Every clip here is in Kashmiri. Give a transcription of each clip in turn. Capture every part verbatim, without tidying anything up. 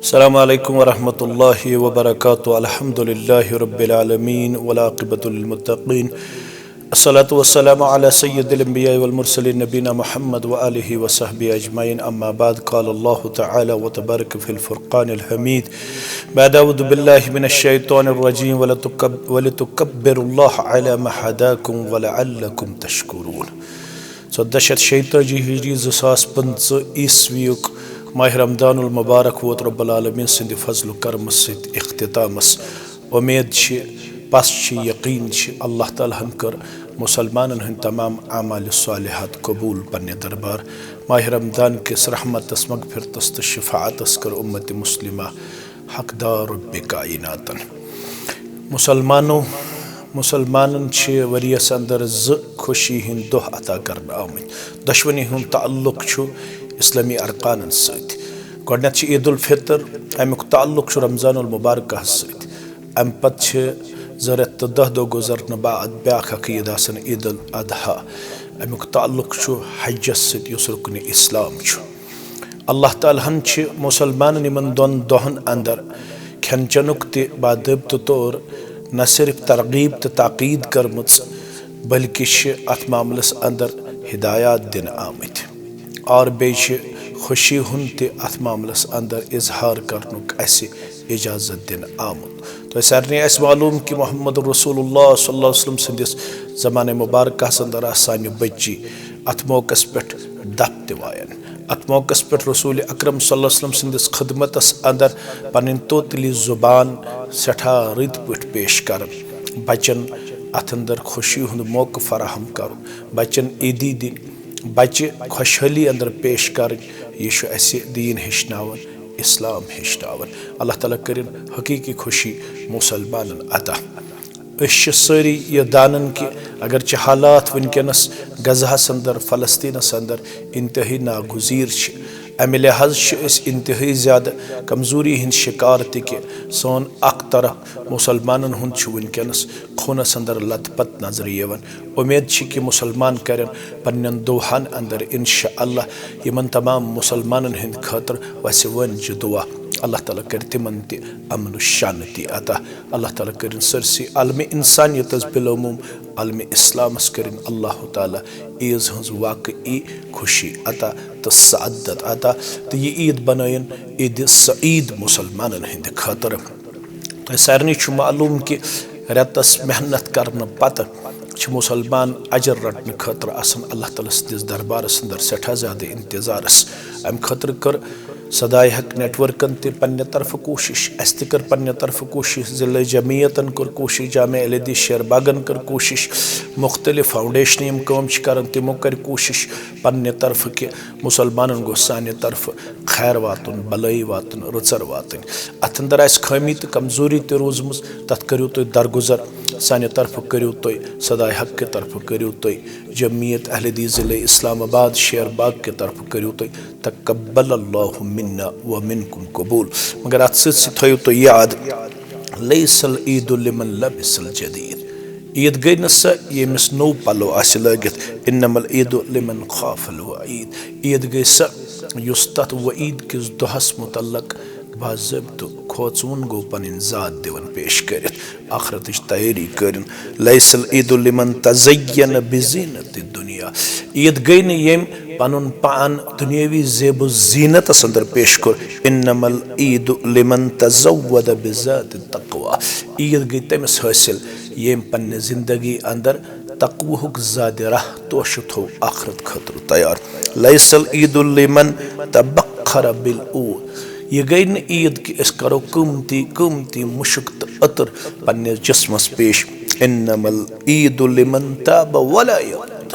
السلام عليكم ورحمة الله وبركاته. الحمد لله رب العالمين والعاقبة للمتقين. الصلاة والسلام على سيد الأنبياء والمرسلين نبينا محمد وآله وصحبه أجمعين. أما بعد، قال الله تعالى وتبارك في الفرقان الحميد بعد أعوذ بالله من الشيطان الرجيم: ولتكب-، ولتكبروا الله على ما هداكم ولعلكم تشكرون. ژۄداہ شیٚتھ شیٚیہِ تٲجی ہجری، زٕ ساس پٕنٛژٕہ عیسویُک ماہِ رمضان المبارک ووت رب العالمین سٕنٛدِ فضل و کرمہٕ سۭتۍ اختتامس۔ اُمید چھِ، پس چھِ، یقین چھِ، اللہ تعالیٰ ہن کٔر مسلمانن ہٕنٛدۍ تمام اعمال صالحات قبول پننہِ دربار۔ ماہِ رمضان کِس رحمتس، مغفرتس تہٕ شفاعتس کٔر امت مسلمہ حقدار رب کائناتن۔ مسلمانو، مسلمانن چھِ ؤریس اندر زٕ خوشی ہٕنٛدۍ دۄہ عطا کرنہٕ آمٕتۍ۔ دۄشوٕنی ہُنٛد تعلق چھُ اسلامی ارکانن سۭتۍ۔ گۄڈٕنیتھ چھِ عید الفطر، امیُک تعلق چھُ رمضان المبارکس سۭتۍ۔ امہِ پتہٕ چھِ زٕ رٮ۪تھ تہٕ دَہ دۄہ گُزرنہٕ بعد بیاکھ اکھ عید آسان، عید الاضحیٰ۔ امیُک تعلق چھُ حجس سۭتۍ، یُس رُکنِ اسلام چھُ۔ اللہ تعالیٰ ہن چھِ مسلمانن یِمن دۄن دۄہن اندر کھٮ۪ن چٮ۪نُک تہِ باضٲبطہٕ طور نہ صرف ترغیب تہٕ تاکید کٔرمٕژ، بلکہِ چھِ اتھ معاملس اندر ہدایات دِنہٕ آمٕتۍ۔ اور بیٚیہِ چھِ خوشی ہُنٛد تہِ اتھ معاملس اندر اظہار کرنُک اسہِ اجازت دِنہٕ آمُت۔ تۄہہِ سارنٕے آسہِ معلوم کہِ محمد رسول اللہ صلی اللہ علیہ وسلم سٕنٛدِس زمانہ مبارکس اندر آسہٕ سانہِ بچی اتھ موقعس پٮ۪ٹھ دپ تہِ وایان۔ اتھ موقعس پٮ۪ٹھ رسول اکرم صلی اللہ علیہ وسلم سٕنٛدِس خدمتس اندر پنٕنۍ توتلی زبان سٮ۪ٹھاہ رٕتۍ پٲٹھۍ پیش کران۔ بچن اتھ اندر خوشی ہُنٛد موقعہٕ فراہم کرُن، بچن عیدی دِنۍ، بچہِ خۄشحٲلی اندر پیش کرٕنۍ، یہِ چھُ اسہِ دیٖن ہیٚچھناوان، اسلام ہیٚچھناوان۔ اللہ تعالیٰ کٔرِن حقیقی خوشی مسلمانن عطا۔ أسۍ چھِ سٲری یہِ زانان کہِ اگرچہِ حالات وٕنکیٚنس غزہس اندر، فلسطینس اندر انتہٲئی ناگزیر چھِ، امہِ لحاظ چھِ أسۍ انتہٲئی زیادٕ کمزوری ہٕنٛدۍ شکار تہِ کہِ سون اکھ طرف مسلمانن ہُنٛد چھُ وٕنکیٚنس خوٗنس اندر لت پت نظرِ یِوان۔ اُمید چھِ کہِ مسلمان کرن پننٮ۪ن دُعاہن اندر انشاءاللہ یِمن تمام مسلمانن ہٕنٛدِ خٲطرٕ وسہِ وٲنجہِ دُعا۔ اللہ تعالیٰ کرِ تِمن تہِ امن و شانتی عطا۔ اللہ تعالیٰ کٔرِن سٲرسٕے عالمِ انسانیتس بالعموم عالمِ اسلامس کٔرِن اللہ تعالیٰ عیٖز ہٕنٛز واقعی خوشی عطا تہٕ سعادت عطا، تہٕ یہِ عیٖد بنٲیِن عیٖدِ سعیٖد مسلمانن ہٕنٛدِ خٲطرٕ۔ تۄہہِ سارنٕے چھُ معلوم کہِ رٮ۪تس محنت کرنہٕ پتہٕ چھِ مسلمان اجر رٹنہٕ خٲطرٕ آسان اللہ تعالیٰ سٕنٛدِس دربارس اندر سٮ۪ٹھاہ زیادٕ انتظارس۔ امہِ خٲطرٕ کٔر صدائے حق نیٹ ورکن تہِ پننہِ طرفہٕ کوٗشش، اسہِ تہِ کٔر پننہِ طرفہٕ کوٗشش، ضلع جمعیتن کٔر کوٗشش، جامع اہل حدیث شیر باغن کٔر کوٗشش، مختلف فاؤنڈیشنہٕ یِم کٲم چھِ کران تِمو کٔر کوٗشش پننہِ طرفہٕ کہِ مسلمانن گوٚژھ سانہِ طرفہٕ خیر واتُن، بلٲیی واتُن، رٕژر واتٕنۍ۔ اتھ اندر آسہِ خٲمی تہٕ کمزوری تہِ روٗزمٕژ، تتھ کٔرِو تُہۍ درگُزر۔ سانہِ طرفہٕ کٔرِو تُہۍ، صدائے حق کہِ طرفہٕ کٔرِو تُہۍ، جمعیت اہل حدیث ضلع اسلام آباد شیر باغ کہِ طرفہٕ کٔرِو تُہۍ تقبل اللہ منا و منکم قبول۔ مگر اتھ سۭتۍ سۭتۍ تھٲیِو تُہۍ یاد، لیس العید لمن لبس الجدید۔ عید گٔے نہٕ سۄ ییٚمِس نوٚو پلو آسہِ لٲگِتھ، انما العید لمن خاف الوعید۔ عید گٔے سۄ یُس تتھ وعید کِس دۄہس متعلق باضٲبطہٕ کھوژوُن گوٚو پنٕنۍ ذات دِوان پیش کٔرِتھ۔ آخرتٕچ تیٲری کٔرِن۔ لیس العید لمن تزین بزینت الدنیا۔ عید گٔے نہٕ ییٚمۍ پنُن پان دُنیٲوی زیب و زینتس اندر پیش کوٚر۔ انما العید لمن تزود بذات التقوی۔ عید گٔے تٔمِس حٲصِل ییٚمۍ پننہِ زندگی اندر تقوہُک زادِ راہ توشہٕ تھوٚو آخرت خٲطرٕ تیار۔ لیس العید لمن تبخر بالعود۔ یہِ گٔے نہٕ عید کہِ أسۍ کرو قۭمتی قۭمتی مُشُک تہٕ عطر پننِس جسمس پیش۔ انما العید لمن تاب ولم یرفث۔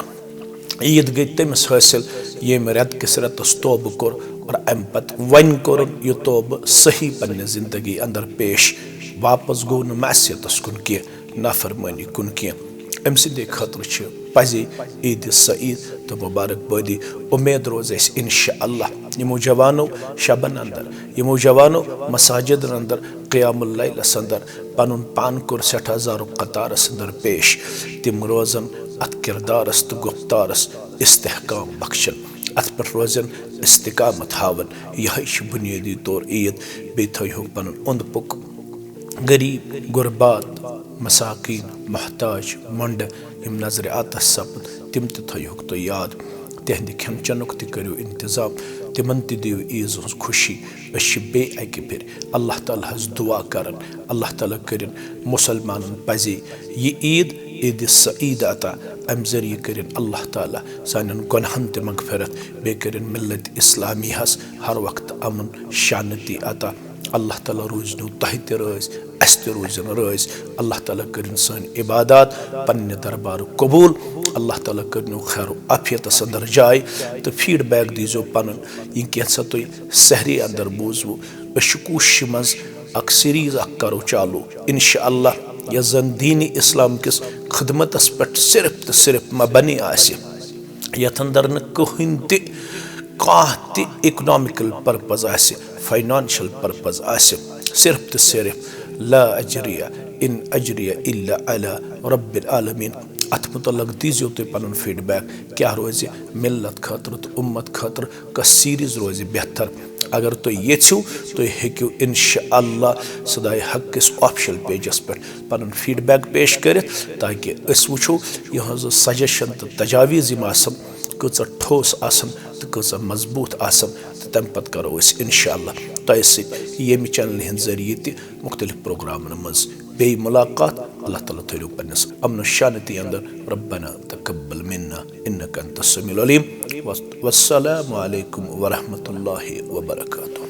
عید گٔے تٔمِس حٲصِل ییٚمۍ رٮ۪تہٕ کِس رٮ۪تس توبہٕ کوٚر اور امہِ پتہٕ وۄنۍ کوٚرُن یہِ توبہٕ صحیح پننہِ زندگی اندر پیش۔ واپس گوٚو نہٕ معصیتس کُن کینٛہہ، نافرمٲنی کُن کینٛہہ۔ أمۍ سٕنٛدے خٲطرٕ چھِ پزے عیٖدِ سعیٖد تہٕ مبارک بٲدی۔ اُمید روزِ اَسہِ انشاءاللہ یِمو جوانو شبن اندر، یِمو جوانو مساجدن اندر قیام اللیلس اندر پنُن پان کوٚر سٮ۪ٹھاہ زارُک قطارس اندر پیش، تِم روزن اتھ کردارس تہٕ گفتارس استحکام بخشن۔ اتھ پٮ۪ٹھ روزن، استقامت ہاون۔ یہے چھِ بنیٲدی طور عید۔ بیٚیہِ تھٲیہوکھ پنُن اوٚنٛد پوٚک، غریب غربات، مساکین، محتاج، مۄنڈٕ، یِم نظرِ عطس سپد، تِم تہِ تھٲیہوکھ تُہۍ یاد۔ تِہنٛدِ کھٮ۪ن چٮ۪نُک تہِ کٔرِو انتظام، تِمن تہِ دِیِو عیٖذ ہٕنٛز خوشی۔ أسۍ چھِ بیٚیہِ اکہِ پھِرِ اللہ تعالیٰ ہس دعا کران، اللہ تعالیٰ کٔرِن مسلمانن پزے یہِ عید عید سعید عطا۔ امہِ ذٔریعہٕ کٔرِن اللہ تعالیٰ سانٮ۪ن گۄنہن تہِ مغفرت، بیٚیہِ کٔرِن ملت اسلامی ہس ہر وقت امن شانتی عطا۔ اللہ تعالیٰ روٗزنو تۄہہِ تہِ رٲضۍ، اسہِ تہِ روٗزِن رٲضۍ۔ اللہ تعالیٰ کٔرِن سٲنۍ عبادات پننہِ دربارٕ قبوٗل۔ اللہ تعالیٰ کٔرِنو خیر و عافیتس اندر جاے تہٕ feedback دیٖزیو پنُن۔ یہِ کینٛژھا تُہۍ سحری اندر بوٗزوٕ، أسۍ چھِ کوٗششہِ منٛز اکھ series اکھ کرو چالو، انشاءاللہ، یۄس زن دین اسلام کِس خدمتس پٮ۪ٹھ صرف تہٕ صرف مبنی آسہِ، یتھ اندر نہٕ کٕہٕنۍ تہِ، کانٛہہ تہِ economical purpose آسہِ، financial purpose آسہِ، صرف تہٕ صرف لا اجریہ، ان اجریہ الا علی رب العالمین۔ اتھ متعلق دیٖزیو تُہۍ پنُن feedback، کیٛاہ روزِ ملت خٲطرٕ تہٕ امت خٲطرٕ، کۄس series روزِ بہتر۔ اگر تُہۍ یژھِو، تُہۍ ہیٚکِو انشاءاللہ صدائے حق کِس official pageس پٮ۪ٹھ پنُن feedback پیش کٔرِتھ، تاکہِ أسۍ وٕچھو یِہٕنٛز suggestion تہٕ تجاویز یِم آسن، کۭژاہ ٹھوس آسن تہٕ کۭژاہ مضبوط آسن، تہٕ تمہِ پتہٕ کرو أسۍ انشاءاللہ تۄہہِ سۭتۍ ییٚمہِ channelہِ ہٕنٛدِ ذٔریعہٕ تہِ مختلف programن منٛز بیٚیہِ ملاقات۔ اللہ تعالیٰ تھٲوِو پننِس امن و شانتی اندر۔ ربنا تقبل منا انک انت السمیع العلیم۔ والسلام علیکم ورحمۃ اللہ وبرکاتہ۔